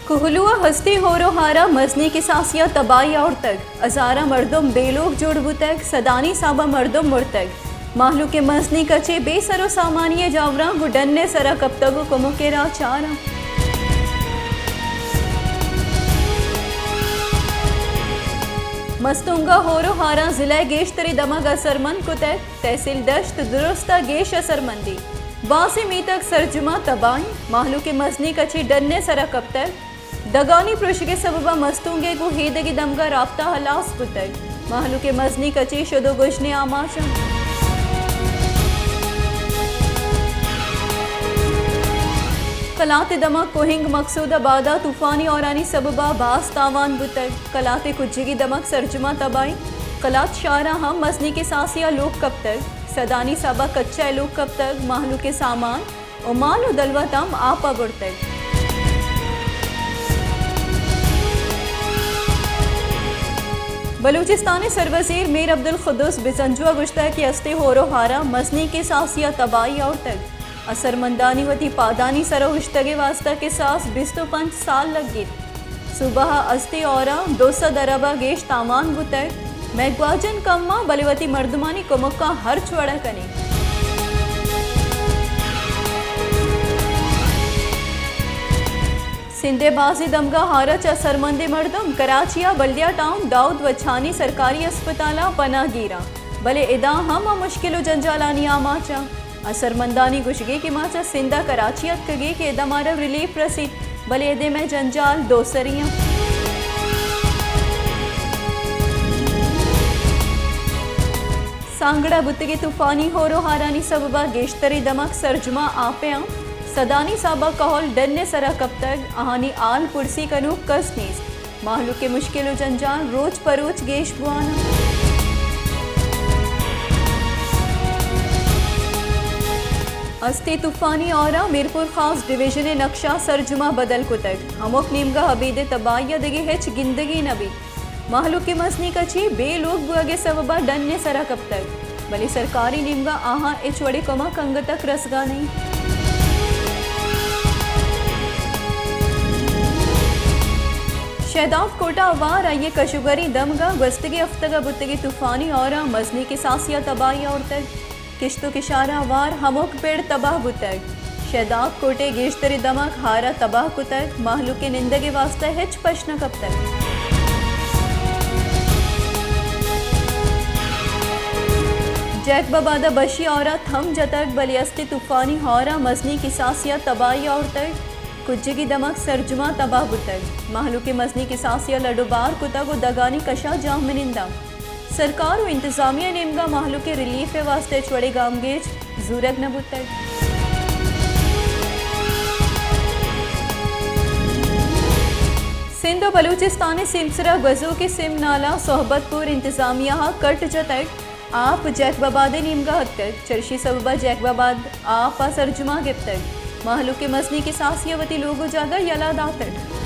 کوہلو ءَ ہستی ہور ءُ ہار ءَ مزنیں کساسے ءَ تباہی آورتگ۔ ہزاراں مردم بے لوگ جوڑ بوتگ، سدانی حساب ءَ مردم مرتگ۔ مہلوک ءِ مزنیں کچے بے سر ءُ سامانی ءِ جاوراں گوں ڈن ءِ سر ءَ کپتگ ءُ کمک ءِ راہ چار اَنت۔ مستونگ ءَ ہور ءُ ہاراں ضلع ءِ گیشتریں دمگ اثرمند کتگ۔ تحصیل دشت درست ءَ گیش اثرمندیں۔ بازیں میتگ سرجم ءَ تباہ اَنت۔ مہلوک ءِ مزنیں کچے ڈن ءِ سر ءَ کپتگ۔ ڈگانی پرشگ ءِ سبب ءَ مستونگ ءِ گوں ہیدگی دمگ ءَ رابطہ ہلاس بوتگ۔ مہلوک ءِ مزنیں کچے شد ءُ گژن ءِ آماچ اَنت۔ کلات ءِ دمگ کوہنگ مقصود ءَ بعد ءَ طوفانی ہورانی سبب ءَ باز تاوان بوتگ۔ کلات ءِ کجگی دمگ سرجم ءَ تباہ اَنت۔ کلات شہر ءَ ہم مزنیں کساسے ءَ لوگ کپتگ۔ سدانی حساب ءَ کچہ ءِ لوگ کپتگ، مہلوک ءِ سامان ءُ مال ءُ دلوت ہم آپ ءَ برتگ۔ بلوچستان ءِ سروزیر میر عبدالقدوس بزنجو ءَ گوشتگ کہ ہستی ہور ءُ ہار ءَ مزنیں کساسے ءَ تباہی آورتگ۔ اثرمندانی وتی پادانی سر ءَ اوشتگ ءِ واستہ کساس بیست ءُ پنچ سال لگیت۔ صوبہ ءَ ہستی ہور ءَ دو سد ارب ءَ گیش تاوان بوتگ۔ مئے گواجن کم اَنت، بلے وتی مردمانی کمک ءَ ہرچ وڑ ءَ کنیں۔ سندھ ءِ بازیں دمگ ءَ ہار ءَ چہ اثرمندیں مردم کراچی ءَ بلدیہ ٹاؤن داؤد وچھانی سرکاری ہسپتال ءَ پناہ گیر اَنت، بلے ادا ہم آ مشکل ءُ جنجالانی آماچ اَنت۔ اثرمندانی گوشگ اِنت کہ ما چہ سندھ ءَ کراچی اتکگ ایں کہ ادا مارا ریلیف رسیت، بلے ادے مئے جنجال دو سری اَنت۔ سانگڑ ءَ بوتگیں طوفانی ہور ءُ ہارانی سبب ءَ گیشتریں دمگ سرجم ءَ آپ ءَ اَنت۔ سدانی حساب ءَ کہول ڈن ءِ سر ءَ کپتگ، آہانی ہال پرسی کنوک کس نیست۔ مہلوک ءِ مشکل ءُ جنجال روچ پہ روچ گیش بوان اَنت۔ ہستی طوفانی ہور ءَ میرپور خاص ڈویژن ءِ نقشہ سرجم ءَ بدل کتگ۔ ہمک نیمگ ءَ ابید ءِ تباہی ءَ دگہ ہچ گندگی نہ بیت۔ مہلوک ءِ مزنیں کچے بے لوگ بوگ ءِ سبب ءَ ڈن ءِ سر ءَ کپتگ، بلے سرکاری نیمگ ءَ آہاں ہچ وڑیں کمک انگت تک رسگ ءَ نہ اِنت۔ شہداد کوٹ ءَ ہوار آئی ءِ کشوگریں دمگ ءَ گوستگیں ہفتگ ءَ بوتگیں طوفانی ہور ءَ مزنیں کساسے ءَ تباہی آورتگ۔ کشت ءُ کشار ءَ ہوار ہمک پڑ تباہ بوتگ۔ شہداد کوٹ ءِ گیشتریں دمگ ہار ءَ تباہ کتگ، مہلوک ءِ نندگ ءِ واستہ ہچ پش نہ کپتگ۔ جیکب آباد ءَ بشی ہور ءَ تھم جتگ، بلے ہستی طوفانی ہور ءَ مزنیں کساسے ءَ تباہی آورتگ۔ کجگی دمگ سرجم ءَ تباہ بوتگ۔ مہلوک ءِ مزنیں کساسے ءَ لڈ ءُ بار کتگ ءُ دگانی کش ءَ جاہ منند اَنت۔ سرکار ءُ انتظامیہ ءِ نیمگ ءَ مہلوک ءِ ریلیف ءِ واستہ ہچ وڑیں گامگیج زورگ نہ بوتگ۔ سندھ ءُ بلوچستان ءِ سیمسر ءَ گوزوک ءِ سیم نالہ صحبت پور انتظامیہ ءَ کٹ جتگ۔ آپ جیکب آباد ءِ نیمگ ءَ اتکگ، چرشی سبب ءَ جیکب آباد آپ ءَ سرجم ءَ گپتگ۔ مہلوک ءِ مزنیں کساسے ءَ وتی لوگ ءُ جاگہ یلہ داتگ۔